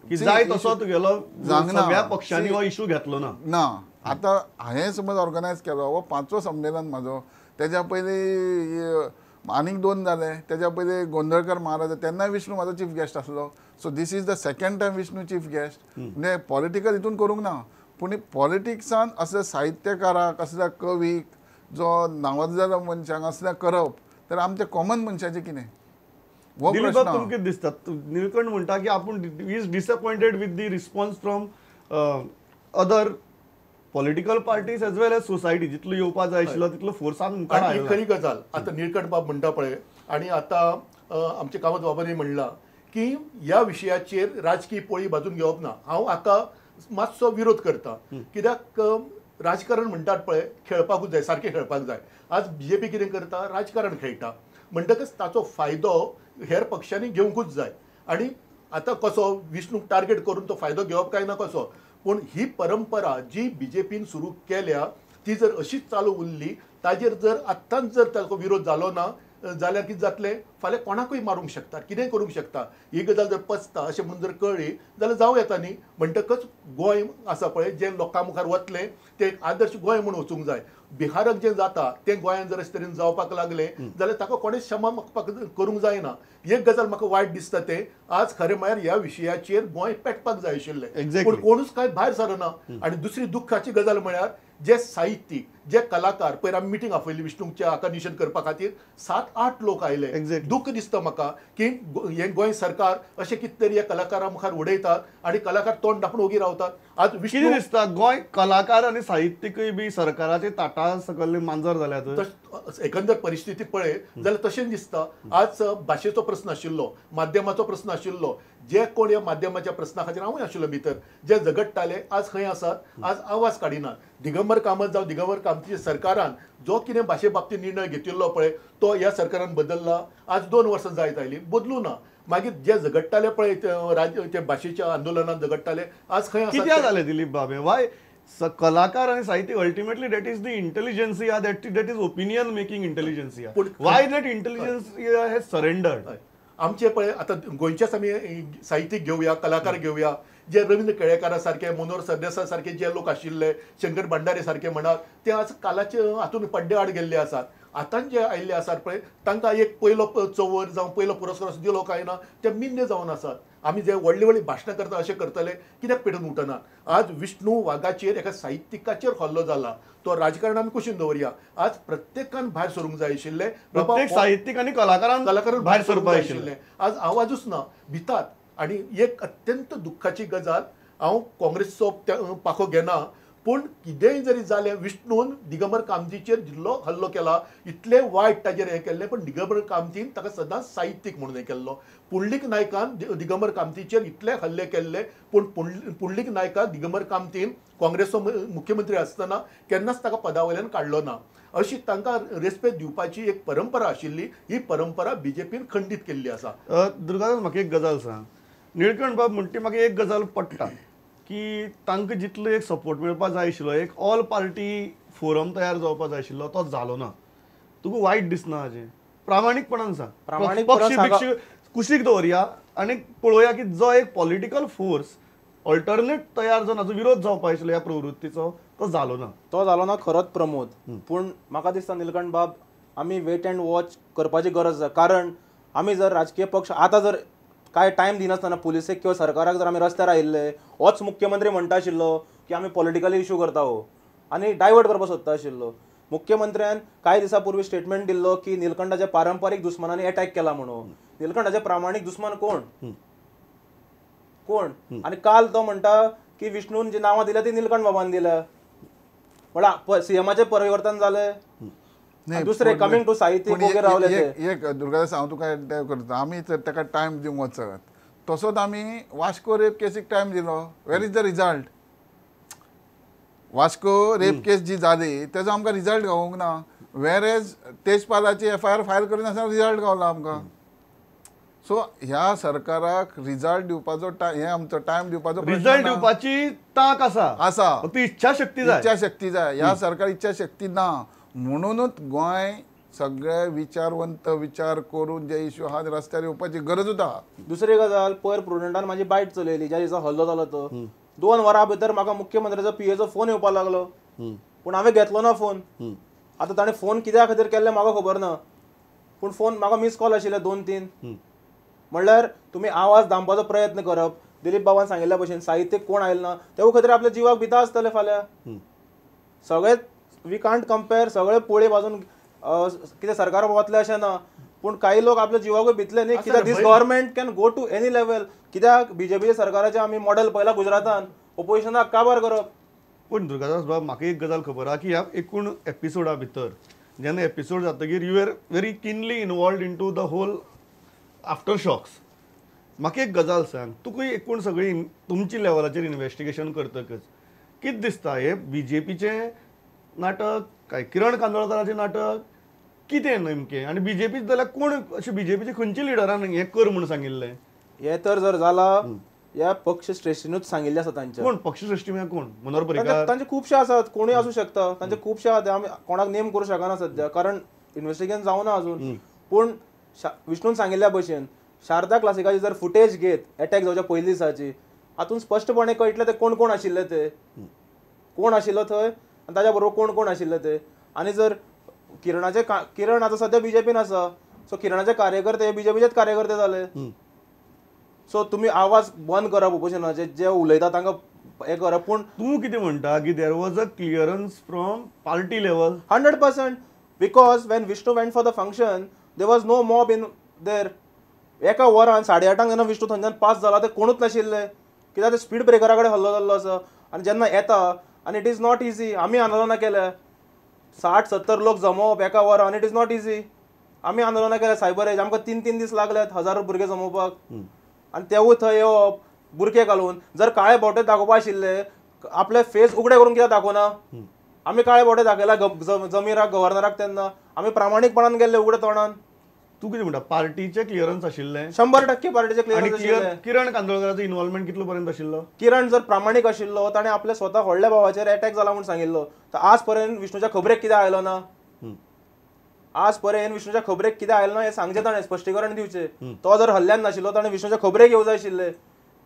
की जाय तसो तुगेलो सगळ्या पक्षांनी हो इशू घेतलो ना. ना, आतां हांवें समज ऑर्गनायज केलो हो 5वो संमेलन म्हाजो, तेज्या पयलीं आनीक 2 जाले, तेज्या पयलीं गोंदळकर महाराज, तेन्नाय विष्णू म्हाजो चीफ गेस्ट आसलो. So this is the second time Vishnu chief guest. म्हणजे पॉलिटिकल हितून करूंक ना, पूण पॉलिटिक्सान असल्या साहित्यकाराक, असल्या कवीक, जो नांवाजलेल्या मनशांक असलें करप, तर आमच्या कॉमन मनशाचें कितें? दिलीप बाब, तुमकां कितें दिसता? निळकंठ म्हणटा की आपूण is disappointed with the response from other political parties as well as society. जितलो येवपा जाय आशिल्लो तितलो फोर्सान मुखार आयलो. खरी गजाल. आतां निळकंठ बाब म्हणटा पळय, आनी आतां आमचे कामत बाबांनी म्हणलां की ह्या विशयाचेर राजकीय पोळी बाजून घेवप ना. हांव हाका मातसो विरोध करता, कित्याक राजकारण म्हणटात पळय खेळपाकूच जाय, सारकें खेळपाक जाय. आज बीजेपी कितें करता, राजकारण खेळटा, म्हणटकच ताचो फायदो हेर पक्षांनी घेवंकूच जाय. आनी आतां कसो विष्णूक टार्गेट करून तो फायदो घेवप काय ना कसो, पूण ही परंपरा जी बीजेपीन सुरू केल्या ती जर अशीच चालू उरली, ताजेर जर आत्तांच जर ताचो विरोध जालो ना जाल्यार कितें जातलें, फाल्यां कोणाकूय मारूंक शकता, कितेंय करूंक शकता. ही गजाल जर पचता अशें म्हणून जर कळ्ळी जाल्यार जावं येता न्ही. म्हणटकच गोंय आसा पळय जें लोकां मुखार वतलें तें एक आदर्श गोंय म्हूण वचूंक जाय. बिहाराक जें जाता तें गोंयांत जर अशे तरेन जावपाक लागलें जाल्यार ताका कोणें क्षमा मागपाक करूंक जायना. एक गजाल म्हाका वायट दिसता तें, आज खरें म्हळ्यार ह्या विशयाचेर गोंय पेटपाक जाय आशिल्लें, पूण कोणूच कांय भायर सरना. आनी दुसरी दुख्खाची गजाल म्हळ्यार जे साहित्यीक, जे कलाकार, पयर आमी मिटींग आपयली विष्णूच्या हाका निशेध करपा खातीर, 7-8 लोक आयले. दुख्ख दिसता म्हाका की हें गोंय सरकार अशें कितें तरी ह्या कलाकारां मुखार उडयतात आनी कलाकार तोंड धांपून ओगी रावतात. आज कितें दिसता, गोंय कलाकार आनी साहित्यिकूय बी सरकाराचे ताटा सकयल मांजर जाल्यात? एकंदर परिस्थिती पळय जाल्यार तशेंच दिसता. आज भाशेचो प्रस्न आशिल्लो, माध्यमाचो प्रस्न आशिल्लो, जे कोण ह्या माध्यमाच्या प्रस्ना खातीर हांवूय आशिल्लो भितर, जे झगडटाले आज खंय आसात, आज आवाज काडिनात. दिगंबर कामत जावं दिगंबर कामतीच्या सरकारान जो कितें भाशे बाबतींत निर्णय घेतिल्लो पळय तो ह्या सरकारान बदल्ला. आज 2 वर्सां जायत आयलीं, बदलूं ना. मागीर जे झगडटाले पळय ते भाशेच्या आंदोलनान झगडटाले आज खंय आसात? कित्याक जालें दिलीप बाब, वाय कलाकार आनी साहित्यीक ultimately that is the intelligentsia, that is opinion making intelligentsia, why that intelligentsia has surrendered? आमचे पळय आतां गोंयचेच आमी साहित्यीक घेवया, कलाकार घेवया, जे रवींद्र केळेकारा सारके, मनोहर सरदेसाय सारके जे लोक आशिल्ले, शंकर भांडारे सारके म्हणात, ते आज कालाचे हातून पड्डे आड गेल्ले आसात. आतां जे आयिल्ले आसात पळय तांकां एक पयलो चवर जावं पयलो पुरस्कार असो दिलो काय ना, ते मिन्ने जावन आसात. आमी जे व्हडली व्हडली भाशणां करता अशें करतले, कित्याक पेटून उठनात? आज विष्णू वाघाचेर, एका साहित्यिकाचेर हल्लो जाला, तो राजकारण आमी कुशीन दवरया. आज प्रत्येकान भायर सरूंक जाय आशिल्लें, प्रत्येक साहित्यीक आनी कलाकारान भायर सरपाक जाय आशिल्लें. आज आवाजूच ना, भितात. आनी एक अत्यंत दुख्खाची गजाल, हांव काँग्रेसचो पाखो घेना, पूण कितेंय जरी जालें विष्णून दिगंबर कामतीचेर जिल्लो हल्लो केला, इतलें वायट ताजेर हें केल्लें, पूण दिगंबर कामतीन ताका सदांच साहित्यीक म्हणून हें केल्लो. पुंडलीक नायकान दिगंबर कामतीचेर इतले हल्ले केल्ले, पूण पुंडलीक नायकाक दिगंबर कामतीन काँग्रेसचो मुख्यमंत्री आसतना केन्नाच ताका पदा वयल्यान काडलो ना. अशी तांकां रेस्पेद दिवपाची एक परंपरा आशिल्ली, ही परंपरा बीजेपीन खंडीत केल्ली आसा. दुर्गादास, म्हाका एक गजाल सांग, निळकंठ बाब म्हणटी म्हाका एक गजाल पडटा की तांकां जितलो एक सपोर्ट मेळपाक जाय आशिल्लो, एक ऑल पार्टी फोरम तयार जावपाक जाय आशिल्लो, तो जालो ना. तुका वायट दिसना हाजें? प्रामाणीकपणान सांग, पक्ष बिक्ष कुशीक दवरया आनी पळोवया की जो एक पॉलिटिकल फोर्स ऑल्टरनेट तयार जावन हाजो विरोध जावपाक आशिल्लो ह्या प्रवृत्तीचो, तो जालो ना. तो जालो ना खरोच प्रमोद, पूण म्हाका दिसता निलकंठ बाब आमी वेट अँड वॉच करपाची गरज आसा. कारण आमी जर राजकीय पक्ष आतां जर काय टायम दिनासतना पुलिसेक किंवा सरकाराक जर आमी रस्त्यार आयिल्ले, होच मुख्यमंत्री म्हणटा आशिल्लो की आमी पॉलिटिकली इशू करता हो आनी डायवर्ट करपाक सोदता आशिल्लो. मुख्यमंत्र्यान कांय दिसां पूर्वी स्टेटमेंट दिल्लो की निलकंठाच्या पारंपारीक दुस्मानांनी एटॅक केला म्हणून. निलकंठाचे प्रामाणीक दुस्मान कोण कोण? आनी काल तो म्हणटा की विष्णून जी नांवां दिल्या ती निलकंठ बाबान दिल्या, म्हळ्यार सीएमाचें परिवर्तन जालें. दुसरे कमिंग टू साहित्यीक वगैरे रावले ते. एक दुर्गादास, हांव तुका करता, आमी तर ताका टायम दिवंक वचत तसोच आमी वास्को रेप केसीक टायम दिलो. Where is the result? Vasco rape case जी जाली तेजो आमकां रिजल्ट गावूंक ना, वेर एज तेजपालाची एफआयआर फायल करिनासतना रिजल्ट गावला आमकां. सो ह्या सरकाराक रिजल्ट दिवपाचो हे आमचो टायम दिवपाचो, रिजल्ट दिवपाची तांक आसा आसा, ती इच्छाशक्ती जाय, इच्छाशक्ती जाय. ह्या सरकार इच्छाशक्ती ना, म्हणूनच गोंय सगळे विचारवंत विचार करून जे इश्यू आहा रस्त्यार येवपाची गरजूच आहा. दुसरी गजाल, पयर प्रुडंटान म्हाजी बायट चलयली ज्या दिसा हल्लो जालो तो 2 वरां भितर म्हाका मुख्यमंत्र्याचो पीएचो फोन येवपाक लागलो, पूण हांवें घेतलो ना फोन. आतां ताणें फोन कित्या खातीर केल्ले म्हाका खबर ना, पूण फोन म्हाका मिस कॉल आशिल्ले 2-3. म्हणल्यार तुमी आवाज दामपाचो प्रयत्न करप. दिलीप बाबान सांगिल्ल्या भशेन साहित्यीक कोण आयलो ना तेवूय खातीर आपल्या जिवाक भिता आसतले फाल्यां. सगळे we can't compare, सगळे पोळे बाजून कितें सरकार वतले अशें ना, पूण काही लोक आपल्या जिवाकूय भितले न्ही. कित्याक this government can go to any level. कित्याक बीजेपीच्या सरकाराचें आमी मॉडेल पळयला गुजरातान, ओपोजिशनाक काबार करप. पूण दुर्गादास बाब, म्हाका एक गजाल खबर आहा की ह्या एकूण एपिसोडा भितर जेन्ना एपिसोड जातकीर you are very keenly involved into the whole after shocks. म्हाका एक गजाल सांग, तुका एकूण सगळी तुमची लेवलाचेर इन्वेस्टिगेशन करतकच कितें दिसता, हे बीजेपीचें नाटक काय किरण कांदोळकराचें नाटक कितें नेमकें? आनी बीजेपी जाल्यार कोण अशें बीजेपीचे खंयच्या लिडरान हें कर म्हूण सांगिल्लें? हें तर जर जालां ह्या पक्ष श्रेष्ठीनूच सांगिल्लें आसा तांच्या. कोण पक्षश्रेष्ठी म्हळ्यार कोण? मनोहर पर्रीकार? तांचे खुबशे आसात, कोणूय आसूं शकता. तांचे खुबशे आसात, आमी कोणाक नेम करूं शकना सद्या, कारण इन्वेस्टिगेशन जावना अजून. पूण विष्णून सांगिल्ल्या भशेन शारदा क्लासिकाची जर फुटेज घेत एटॅक जावच्या पयलीं दिसाची, हातूंत स्पश्टपणे कळटलें ते कोण कोण आशिल्ले, ते कोण आशिल्लो थंय आनी ताच्या बरोबर कोण कोण आशिल्ले ते. आनी जर किरणाचे किरण आतां सद्या बीजेपीन आसा, सो किरणाचे कार्यकर्ते बीजेपीचेच कार्यकर्ते जाले. सो तुमी आवाज बंद करप ओपोजिशनाचे, जे उलयता तांकां हें करप. पूण तूं कितें म्हणटा की there was a clearance from party level? 100%, because when Vishnu went for the function there was no mob in there. एका वरान 8:30 जेन्ना विष्णू थंयच्यान पास जाला ते कोणूच नाशिल्ले, कित्याक ते स्पीड ब्रेकरा कडेन हल्लो जाल्लो आसा. आनी जेन्ना येता आनी it is not easy, आमी आंदोलनां केल्या 60-70 लोक जमोवप एका वरान, it is not easy. आमी आंदोलनां केल्या सायबर एज, आमकां 3-3 दीस लागल्यात हजारो भुरगे जमोवपाक. आनी तेवूय थंय येवप बुरखे घालून, जर काळे बोटे दाखोवपा आशिल्ले आपले फेस उगडे करून कित्याक दाखोवना? आमी काळे बोटे दाखयला जमीराक, गव्हर्नराक, तेन्ना आमी प्रामाणीकपणान गेल्ले उगडे तोंडान. तूं कितें म्हणटा, पार्टीचें क्लियरन्स आशिल्लें? 100% पार्टीचें क्लियरन्स आशिल्लें. किरण कांदोळकराचो इन्वॉल्वमेंट कितलो पर्यंत आशिल्लो? किरण जर प्रामाणीक आशिल्लो, ताणें आपल्या स्वता व्हडल्या भावाचेर एटॅक जाला म्हूण सांगिल्लो, तर आज पर्यंत विष्णूच्या खबरेक कित्याक आयलो ना? आज पर्यंत विष्णूच्या खबरेक कित्याक आयलो ना हें सांगचें ताणें, स्पश्टीकरण दिवचें. तो जर हल्ल्यान नाशिल्लो ताणें विष्णूच्या खबरेक येवं जाय आशिल्लें,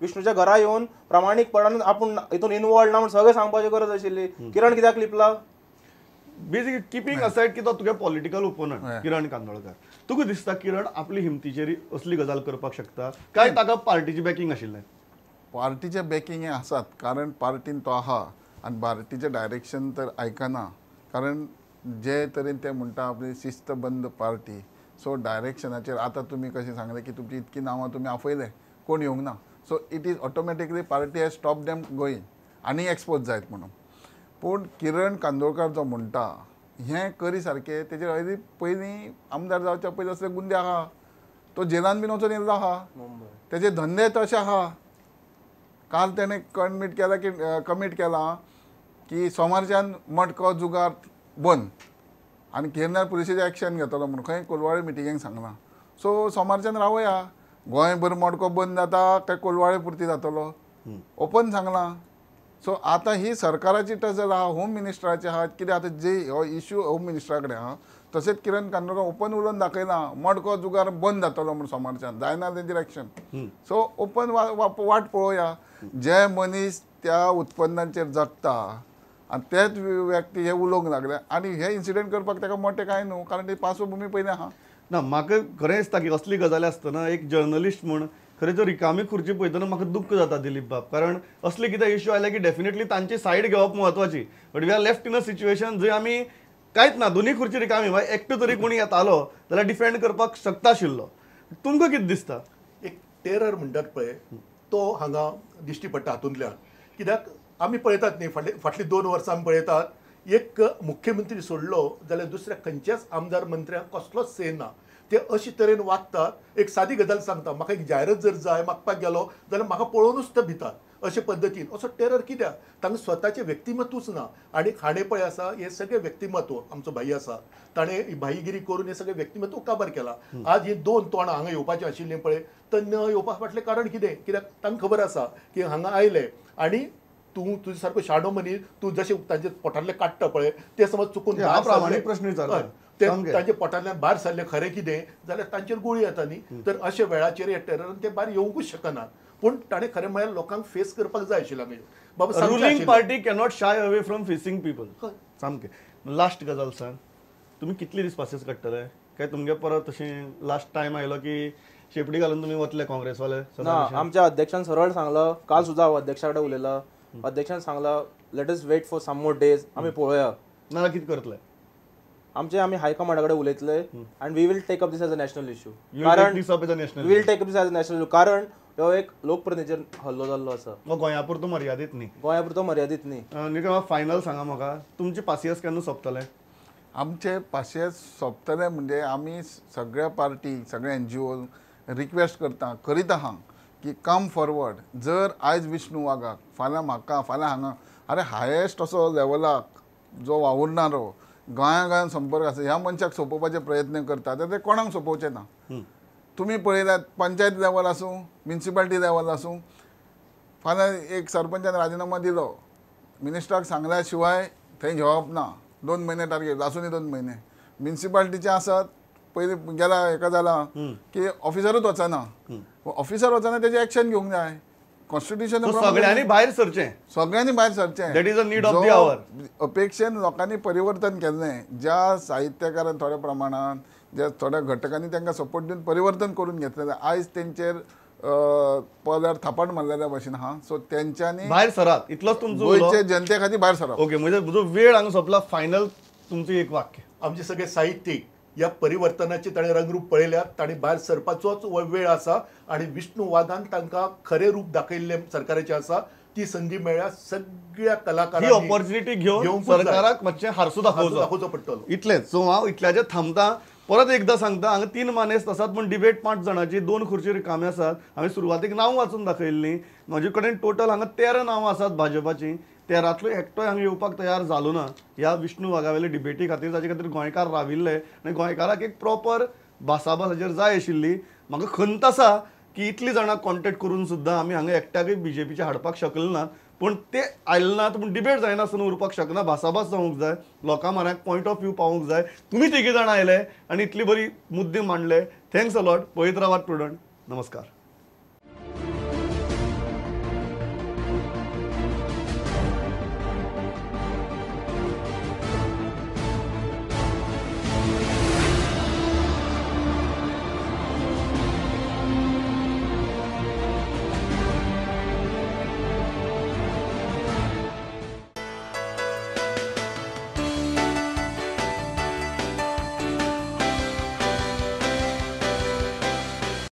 विष्णूच्या घरा येवन प्रामाणीकपणान आपूण हितून इन्वॉल्व ना म्हूण सगळें सांगपाची गरज आशिल्ली. किरण कित्याक लिपला? बेसिकली किपिंग असायड की तो तुगे पॉलिटिकल ओपोनंट किरण कांदोळकर, तुका दिसता किरण आपली हिमतीचेर असली गजाल करपाक शकता काय ताका पार्टीची बॅकिंग आशिल्लें? पार्टीचें बॅकिंग हें आसात, कारण पार्टीन तो आहा आनी पार्टीचें डायरेक्शन तर आयकना, कारण जे तरेन ते म्हणटा आपली शिस्तबंद पार्टी, सो डायरेक्शनाचेर आतां तुमी कशें सांगलें की तुमची इतकी नांवां तुमी आपयले, कोण येवंक ना, so it is automatically party has stop them going आनी एक्सपोज जायत म्हणून. पूण किरण कांदोळकर जो म्हणटा हें करी सारकें, तेजेर हयली पयलीं आमदार जावच्या पयलीं असले गुंदे आहा, तो जेलान बीन वचून येयल्लो आहा, तेजे धंदे तशे आहा. काल तेणें कमिट केला की कमीट केलां की सोमारच्यान मटको जुगार बंद आनी घेरणार पुलिशेचें एक्शन घेतलो म्हणून खंय कोलवाळे मिटिंगेक सांगलां. सो सोमारच्यान रावया, गोंयभर मडको बंद जाता काय कोलवाळे पुरती जातलो, ओपन सांगलां. सो आतां ही सरकाराची टजल आहा, होम मिनिस्टराची आहा, कित्याक आतां जे हो इश्यू होम मिनिस्टरा कडेन आहा, तशेंच किरण कांदोळकर ओपन उलोवन दाखयलां मडको जुगार बंद जातलो म्हूण सोमारच्यान, जायना तेंचेर एक्शन. सो ओपन वाट पळोवया, जे मनीस त्या उत्पन्नाचेर जगता आनी तेच व्यक्ती हे उलोवंक लागले आनी हे इन्सिडंट करपाक ताका मोटें कांय न्हू, कारण ती पार्श्वभुमी पयलीं आहा. ना, म्हाका खरें दिसता की असली गजाली आसतना एक जर्नलिस्ट म्हूण खरें जर रिकामी खुर्ची पळयतना म्हाका दुख्ख जाता दिलीप बाब, कारण असले कितें इश्यू आयले की डेफिनेटली तांची सायड घेवप म्हत्वाची, but we are left in a situation जंय आमी कांयच ना, दोनूय खुर्ची रिकामी, मागीर एकटो तरी कोणी येतालो जाल्यार डिफेंड करपाक शकता आशिल्लो. तुमकां कितें दिसता? एक टेरर म्हणटात पळय तो हांगा दिश्टी पडटा हातूंतल्यान, कित्याक आमी पळयतात न्ही फाटली फाटलीं 2 वर्सां आमी पळयतात, एक मुख्यमंत्री सोडलो जाल्यार दुसऱ्या खंयच्याच आमदार मंत्र्यांक कसलोच से ना, ते अशे तरेन वागतात. एक सादी गजाल सांगता, म्हाका एक जायरात जर जाय मागपाक गेलो जाल्यार म्हाका पळोवनूच ते भितात अशे पद्दतीन. असो टेरर कित्याक? तांकां स्वताचें व्यक्तिमत्वूच ना. आनी हाणें पळय आसा हें सगळें व्यक्तिमत्व, आमचो भाई आसा ताणें भाईगिरी करून हें सगळें व्यक्तिमत्व काबार केलां. आज ही 2 तोंडां हांगा येवपाचीं आशिल्लीं पळय, तर न येवपा फाटलें कारण कितें? कित्याक तांकां खबर आसा की हांगा आयले आनी तूं तुजे सारको शाणो मनीस, तूं जशें तांचे पोटांतलें काडटा पळय ते समज चुकून, ते तांच्या पोटांतल्यान भायर सरले खरें कितें जाल्यार तांचेर गुळी येता न्ही. तर अशा वेळाचेर ह्या टेररान ते भायर येवंकूच शकनात. पूण ताणें खरें म्हळ्यार लोकांक फेस करपाक जाय आशिल्लें. बाबा ruling party cannot shy away from facing people. सामकें लास्ट गजाल सांग, तुमी कितले दीस पासियेंस काडटले? काय तुमगे परत तशें लास्ट टायम आयलो की शेपडी घालून तुमी वतले काँग्रेसवाले? ना, आमच्या अध्यक्षान सरळ सांगलां, काल सुद्दां हांव अध्यक्षा कडेन उलयलां, अध्यक्षान सांगलां let us wait for some more days, आमी पळोवया. ना कितें करतले? आमचे आमी हायकमांडा कडेन उलयतले and we will take up this as a national issue. कारण we will take up this as a national issue कारण हो एक लोकप्रतिनिधीचेर हल्लो जाल्लो आसा. गोंया पुरतो मर्यादीत न्ही, गोंया पुरतो मर्यादीत न्ही. फायनल सांगा म्हाका, तुमचे पासियेंस केन्ना सोंपतले? आमचे पासियेंस सोंपतले म्हणजे आमी सगळ्या पार्टी सगळ्या एनजीओ रिक्वेस्ट करता करीत आहा की कम फॉरवर्ड. जर आयज विष्णू वाघाक फाल्यां म्हाका फाल्यां हांगा अरे हायेस्ट असो लेवलाक जो वावुरणारो गोंया गोंयान संपर्क आसा ह्या मनशाक सोंपोवपाचे प्रयत्न करता तर ते कोणाक सोंपोवचे ना. तुमी पळयल्यात पंचायत लेवल आसूं म्युनिसिपालिटी लेवल आसूं, फाल्यां एक सरपंचान राजिनामो दिलो, मिनिस्टराक सांगल्या शिवाय थंय घेवप ना. 2 म्हयने टार्गेट आसूं न्ही 2 म्हयने. म्युनिसिपालिटीचे आसत पयलीं गेला हेका जाला की ऑफिसरूच वचना, ऑफिसर वचना तेजें एक्शन घेवंक जाय. कॉन्स्टिट्युशन सगळ्यांनी भायर सरचें, सगळ्यांनी भायर सरचें. That is a need of the hour. अपेक्षेन लोकांनी परिवर्तन केल्लें, ज्या साहित्यकारान थोड्या प्रमाणान ज्या थोड्या घटकांनी तांकां सपोर्ट दिवन परिवर्तन करून घेतलेलें, आयज तेंचेर पल्यार थापाट मारलेल्या भशेन आहा. सो तेंच्यांनी भायर सरात, इतलोच तुमचो गोंयचे जनते खातीर भायर सरात. ओके, म्हणजे म्हजो वेळ हांगा सोंपला. फायनल तुमचें एक वाक्य. आमचे सगळे साहित्यीक ह्या परिवर्तनाचे ताणें रंगरूप पळयल्यात, ताणें भायर सरपाचोच वेळ आसा आनी विष्णू वाघान तांकां खरें रूप दाखयल्लें सरकाराचें आसा. ती संदी मेळ्ळ्या सगळ्या कलाकारांनी ऑपॉर्च्युनिटी घेवन सरकाराक मातशें हारसो दाखोवचो पडटलो. इतलेंच. सो हांव इतल्याचेर थांबता. परत एकदां सांगता, हांगा 3 मानेस्त आसात पूण डिबेट 5 जाणांची, 2 खुर्ची रिकाम्यो आसात. हांवें सुरवातीक नांव वाचून दाखयल्लीं. म्हजे कडेन टोटल हांगा 13 नांवां आसात भाजपाचीं. 13तलो एकटोय हांगा येवपाक तयार जालो ना ह्या विष्णू वाघावेले डिबेटी खातीर. ताचे खातीर गोंयकार राविल्ले आनी गोंयकाराक एक प्रॉपर भासाभास जाय आशिल्ली. म्हाका खंत आसा की इतली जाणां कॉन्टेक्ट करून सुद्दां आमी हांगा एकट्याकय बीजेपीचे हाडपाक शकले ना. पूण ते आयले नात पूण डिबेट जायनासतना उरपाक शकना. भासाभास जावंक जाय, लोकां म्हऱ्याक पॉयंट ऑफ व्यू पावूंक जाय. तुमी तिगी जाणां आयले आनी इतली बरी मुद्दे मांडले. Thanks a lot. पळयत रावात प्रुडंट. नमस्कार.